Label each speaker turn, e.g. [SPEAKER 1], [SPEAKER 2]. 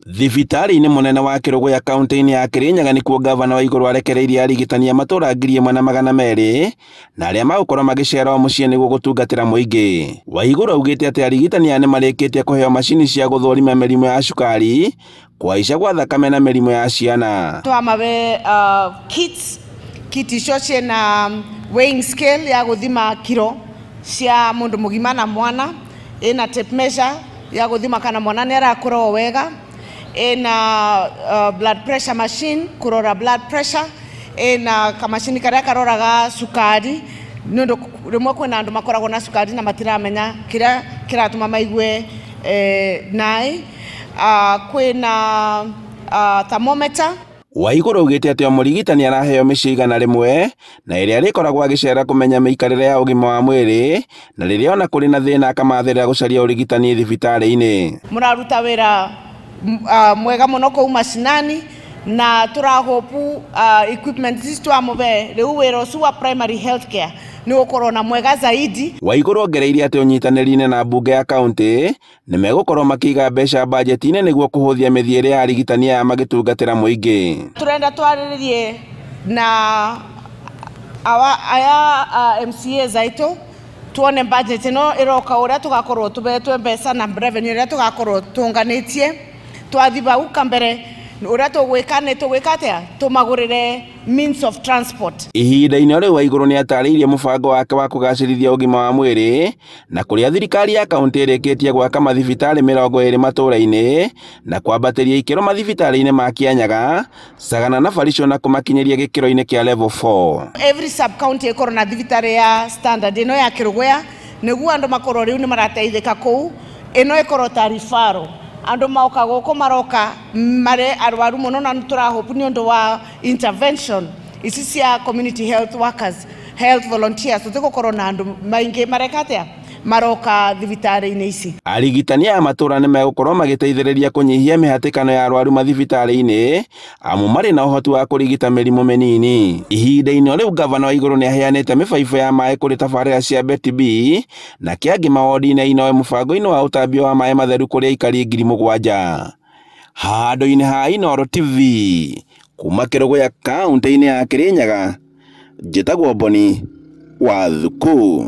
[SPEAKER 1] Thibitarĩ-inĩ mũnene wa Kĩrũgũya kaunti-inĩ ya Kĩrĩnyaga nĩkuo gavana Waiguru arekereirie arigitani a matũra 1200 na arĩa magũkorwo magĩcera o mũciĩ nĩguo gũtungatĩra mũingĩ. Waiguru augĩte atĩ arigitani aya nĩmarĩkĩtie kũheo macini cia gũthũrima mĩrimũ ya cukari, kũhaica gwa thakame na mĩrimũ ya ciana.
[SPEAKER 2] Twamabe kits, kit icio ciĩna weighing scale ya gũthima kiro cia mũndũ mũgima na mwana, ĩna tape measure ya gũthima kana mwana nĩ arakũra o wega, ĩna blood pressure machine kũrora blood pressure, ĩna kamacini karĩa karoraga cukari nĩ ũndũ rĩmwe kwĩna andũ makoragwo na cukari na matiramenya kĩrĩa kĩratũma maigue naĩ. Kwĩna thermometer.
[SPEAKER 1] Waiguru augĩte atĩ o mũrigitani araheo mĩciĩ 100 na ĩrĩa arĩkoragwo agĩcera kũmenya mĩikarĩre ya ũgima wa mwĩrĩ na rĩrĩa ona kũrĩ na thĩna akamathĩrĩra gũcaria ũrigitani thibitarĩ-inĩ.
[SPEAKER 2] Mũraruta wĩra mwega mũno kũu macinani na tũrahopu equipment ici twamũbe rĩu wĩra ũcio wa primary health care nĩ ũgũkorwo na mwega zaidi.
[SPEAKER 1] Waiguru ongereire atĩ ũnyitanĩri-inĩ na mbunge ya kaunti nĩ megũkorwo makĩiga mbeca bajeti-inĩ nĩguo kũhũthia mĩthiĩre ya arigitani aya magĩtungatĩra mũingĩ.
[SPEAKER 2] Tũrenda twarĩrĩrie na aya MCAs aitũ tuone budget ĩno ĩroka ũrĩa tũgakorwo tũbetwe mbeca na revenue ĩrĩa tũgakorwo tũnganĩtie. Twathi bau kambere ũrĩa tũgwĩka nĩ tũgwĩka atĩa tũmagũrĩre means of transport.
[SPEAKER 1] Ihinda-inĩ rĩu Waiguru nĩ atarĩirie mũbango wake wa kũgacĩrithia ũgima wa mwĩrĩ na kũrĩa thirikari ya kaunti ĩrĩkĩtie gwaka mathibitarĩ 20 matũra-inĩ na kwambatĩria ikĩro mathibitarĩ-inĩ ma Kianyaga, Sagana na Baricho na kũmakinyĩria gĩkĩro-inĩ kĩa level 4.
[SPEAKER 2] Every sub county ĩkorwo na thibitarĩ ya standard ĩno ya Kĩrũgũya nĩguo andũ makorwo rĩu nĩ marateithĩka kũu, ĩno ĩkorwo ta referral. Andũ maoka gũkũ maroka marĩ arwaru mũno na nĩ tũrahopu nĩ ũndũ wa intervention ici cia community health workers, health volunteers, tũtigũkorwo na andũ maingĩ mareka atĩa maroka thibitarĩ-inĩ ici.
[SPEAKER 1] Arigitani aya matũra nĩ megũkorwo magĩteithĩrĩria kũnyihia mĩhatĩkano ya arwaru mathibitarĩ-inĩ amu marĩ na ũhoti wa kũrigita mĩrimũ mĩnini. Ihinda-inĩ rĩu gavana Waiguru nĩ aheanĩte mĩbaibũ ya maĩ kũrĩ tabarĩra cia Betty B na Kĩangĩ mawodi-inĩ Inoe mũbango-inĩ wa ũtambia wa maĩ matheru kũrĩ aikari 7,000. Handũ-inĩ ha Inooro TV kuma Kĩrũgũya kaunti-inĩ ya Kĩrĩnyaga, njĩtagwo Boni wa Thuku.